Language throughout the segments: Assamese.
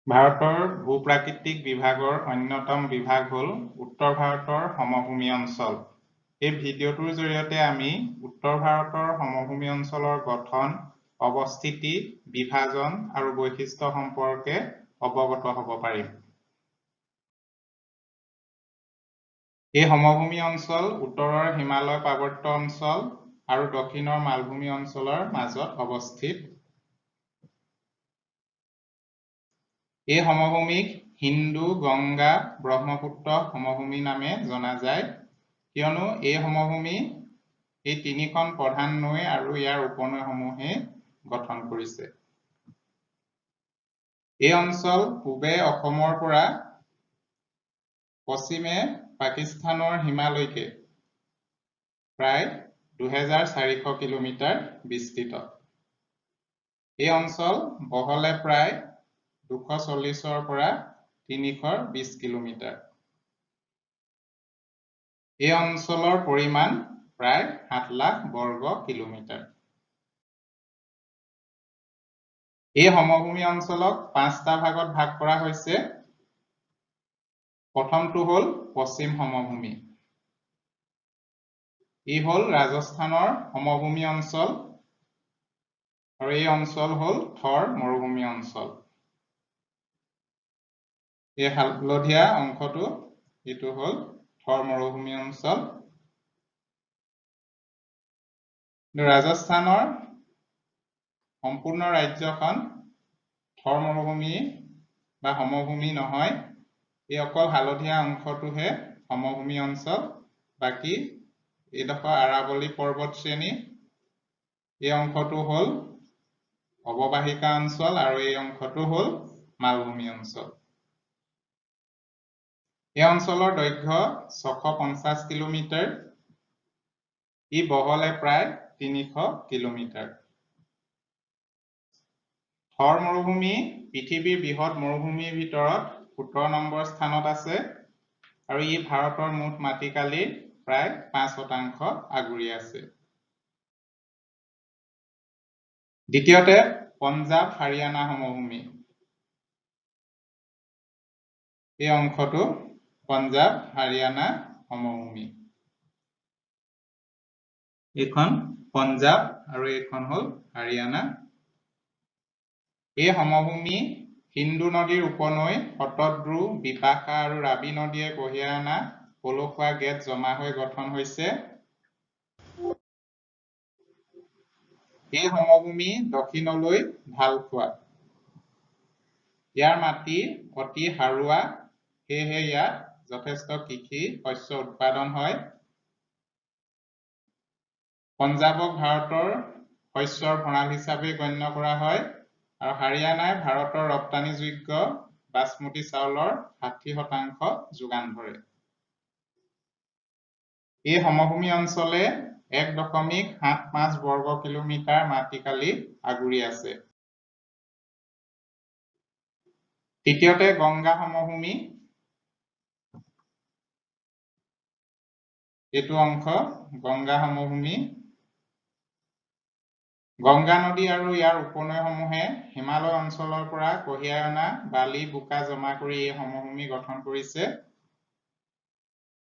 ভাৰতৰ ভূপ্ৰাকৃতিক বিভাগৰ অন্যতম বিভাগ হ'ল উত্তৰ ভাৰতৰ সমভূমি অঞ্চল। এই ভিডিঅ'টোৰ জৰিয়তে আমি উত্তৰ ভাৰতৰ সমভূমি অঞ্চলৰ গঠন, অৱস্থিতি, বিভাজন আৰু বৈশিষ্ট্য সম্পৰ্কে অৱগত হ'ব পাৰিম। এই সমভূমি অঞ্চল উত্তৰৰ হিমালয় পাৰ্বত্য অঞ্চল আৰু দক্ষিণৰ মালভূমি অঞ্চলৰ মাজত অৱস্থিত। এই সমভূমিক হিন্দু গংগা ব্ৰহ্মপুত্ৰ সমভূমি নামে জনা যায়, কিয়নো এই সমভূমি এই তিনিখন প্ৰধান নৈ আৰু ইয়াৰ উপনৈসমূহে গঠন কৰিছে। এই অঞ্চল পূবে অসমৰ পৰা পশ্চিমে পাকিস্তানৰ সীমালৈকে প্ৰায় 2400 কিলোমিটাৰ বিস্তৃত। এই অঞ্চল বহলে প্ৰায় 240ৰ পৰা 320 কিলোমিটাৰ। এই অঞ্চলৰ পৰিমাণ প্ৰায় 7 লাখ বৰ্গ কিলোমিটাৰ। এই সমভূমি অঞ্চলক 5টা ভাগত ভাগ কৰা হৈছে। প্ৰথমটো হ'ল পশ্চিম সমভূমি। ই হ'ল ৰাজস্থানৰ সমভূমি অঞ্চল আৰু এই অঞ্চল হ'ল থৰ মৰুভূমি অঞ্চল। এই হালধীয়া অংশটো এইটো হ'ল থৰ মৰুভূমি অঞ্চল। ৰাজস্থানৰ সম্পূৰ্ণ ৰাজ্যখন থৰ মৰুভূমি বা সমভূমি নহয়, এই অকল হালধীয়া অংশটোহে সমভূমি অঞ্চল। বাকী এইডোখৰ আৰাৱলী পৰ্বত শ্ৰেণী, এই অংশটো হ'ল অৱবাহিকা অঞ্চল আৰু এই অংশটো হ'ল মালভূমি অঞ্চল। এই অঞ্চলৰ দৈৰ্ঘ্য 650 কিলোমিটাৰ, ই বহলে প্ৰায় 300 কিলোমিটাৰ। থৰ মৰুভূমি পৃথিৱীৰ বৃহৎ মৰুভূমিৰ ভিতৰত 17 নম্বৰ স্থানত আছে আৰু ই ভাৰতৰ মুঠ মাটিকালিৰ প্ৰায় 5% আগুৰি আছে। দ্বিতীয়তে পঞ্জাৱ হাৰিয়ানা সমভূমি। এই অংশটো পঞ্জাৱ হাৰিয়ানা সমভূমি। এইখন পঞ্জাৱ আৰু এইখন হ'ল হাৰিয়ানা। এই সমভূমি সিন্ধু নদীৰ উপনৈ শতদ্ৰু, বিপাশা আৰু ৰাবি নদীয়ে কঢ়িয়াই অনা পলসুৱা গেদ জমা হৈ গঠন হৈছে। এই সমভূমি দক্ষিণলৈ ঢাল খোৱা। ইয়াৰ মাটি অতি সাৰুৱা, সেয়েহে ইয়াত যথেষ্ট কৃষি শস্য উৎপাদন হয়। পঞ্জাৱক ভাৰতৰ শস্যৰ ভঁৰাল হিচাপে গণ্য কৰা হয় আৰু হাৰিয়ানাই ভাৰতৰ ৰপ্তানিযোগ্য বাসমতী চাউলৰ 60% যোগান ধৰে। এই সমভূমি অঞ্চলে 1.75 বৰ্গ কিলোমিটাৰ মাটিকালি আগুৰি আছে। তৃতীয়তে গংগা সমভূমি। এইটো অংশ গংগা সমভূমি। গংগা নদী আৰু ইয়াৰ উপনৈসমূহে হিমালয় অঞ্চলৰ পৰা কঢ়িয়াই অনা বালি বোকা জমা কৰি এই সমভূমি গঠন কৰিছে।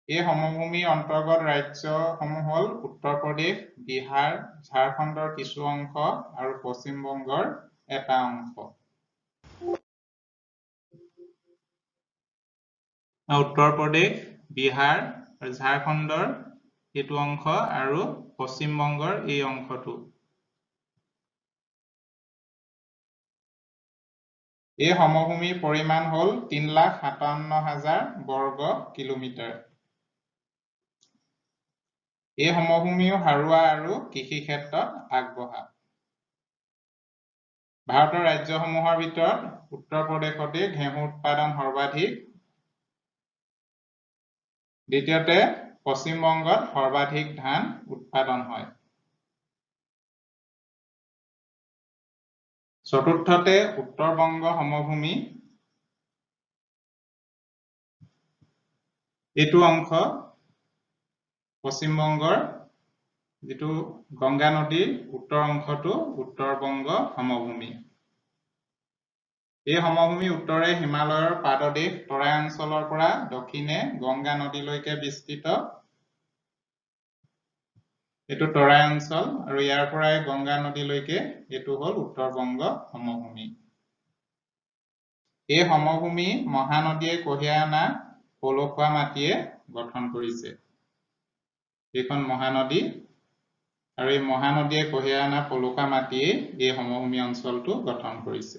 এই সমভূমিৰ অন্তৰ্গত ৰাজ্যসমূহ হ'ল উত্তৰ প্ৰদেশ, বিহাৰ, ঝাৰখণ্ডৰ কিছু অংশ আৰু পশ্চিমবংগৰ এটা অংশ। উত্তৰ প্ৰদেশ, বিহাৰ আৰু ঝাৰখণ্ডৰ এইটো অংশ আৰু পশ্চিমবংগৰ এই অংশটো। এই সমভূমিৰ পৰিমাণ হ'ল 3,57,000 বৰ্গ কিলোমিটাৰ। এই সমভূমিও সাৰুৱা আৰু কৃষি ক্ষেত্ৰত আগবঢ়া। ভাৰতৰ ৰাজ্যসমূহৰ ভিতৰত উত্তৰ প্ৰদেশতে ঘেঁহু উৎপাদন সৰ্বাধিক, দ্বিতীয়তে পশ্চিমবংগত সৰ্বাধিক ধান উৎপাদন হয়। চতুৰ্থতে উত্তৰ বংগ সমভূমি। এইটো অংশ পশ্চিমবংগৰ যিটো গংগা নদীৰ উত্তৰ অংশটো উত্তৰ বংগ সমভূমি। এই সমভূমি উত্তৰে হিমালয়ৰ পাদদেশ তৰাই অঞ্চলৰ পৰা দক্ষিণে গংগা নদীলৈকে বিস্তৃত। এইটো তৰাই অঞ্চল আৰু ইয়াৰ পৰাই গংগা নদীলৈকে এইটো হ'ল উত্তৰ বংগ সমভূমি। এই সমভূমি মহানদীয়ে কঢ়িয়াই অনা পলসুৱা মাটিয়ে গঠন কৰিছে। এইখন মহানদী আৰু এই মহানদীয়ে কঢ়িয়াই অনা পলসুৱা মাটিয়ে এই সমভূমি অঞ্চলটো গঠন কৰিছে।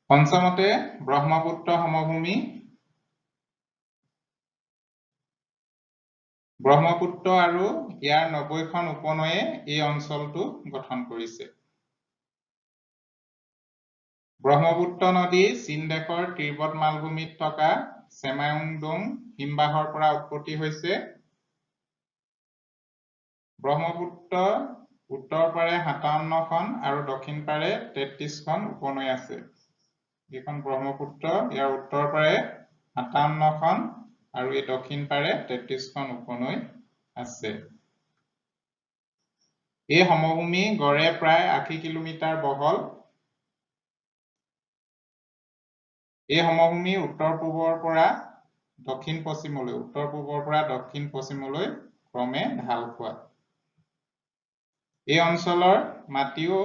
পঞ্চমতে ব্ৰহ্মপুত্ৰ সমভূমি। ব্ৰহ্মপুত্ৰ আৰু ইয়াৰ 90খন উপনৈয়ে এই অঞ্চলটো গঠন কৰিছে। ব্ৰহ্মপুত্ৰ নদী চীন দেশৰ তিব্বত মালভূমিত থকা চেমায়ুংডুং হিমবাহৰ পৰা উৎপত্তি হৈছে। ব্ৰহ্মপুত্ৰ উত্তৰ পাৰে 57খন আৰু দক্ষিণ পাৰে 33খন উপনৈ আছে। এইখন ব্ৰহ্মপুত্ৰ, ইয়াৰ উত্তৰ পাৰে 57খন আৰু এই দক্ষিণ পাৰে 33খন উপনৈ আছে। এই সমভূমি গড়ে প্ৰায় 80 কিলোমিটাৰ বহল। এই সমভূমি উত্তৰ পূবৰ পৰা দক্ষিণ পশ্চিমলৈ, উত্তৰ পূবৰ পৰা দক্ষিণ পশ্চিমলৈ ক্ৰমে ঢাল খোৱা। এই অঞ্চলৰ মাটিও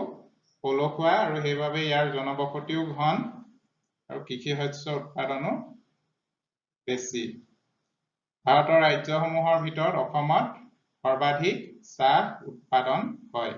পলসুৱা আৰু সেইবাবে ইয়াৰ জনবসতিও ঘন আৰু কৃষি শস্য উৎপাদনো বেছি। ভাৰতৰ ৰাজ্যসমূহৰ ভিতৰত অসমত সৰ্বাধিক চাহ উৎপাদন হয়।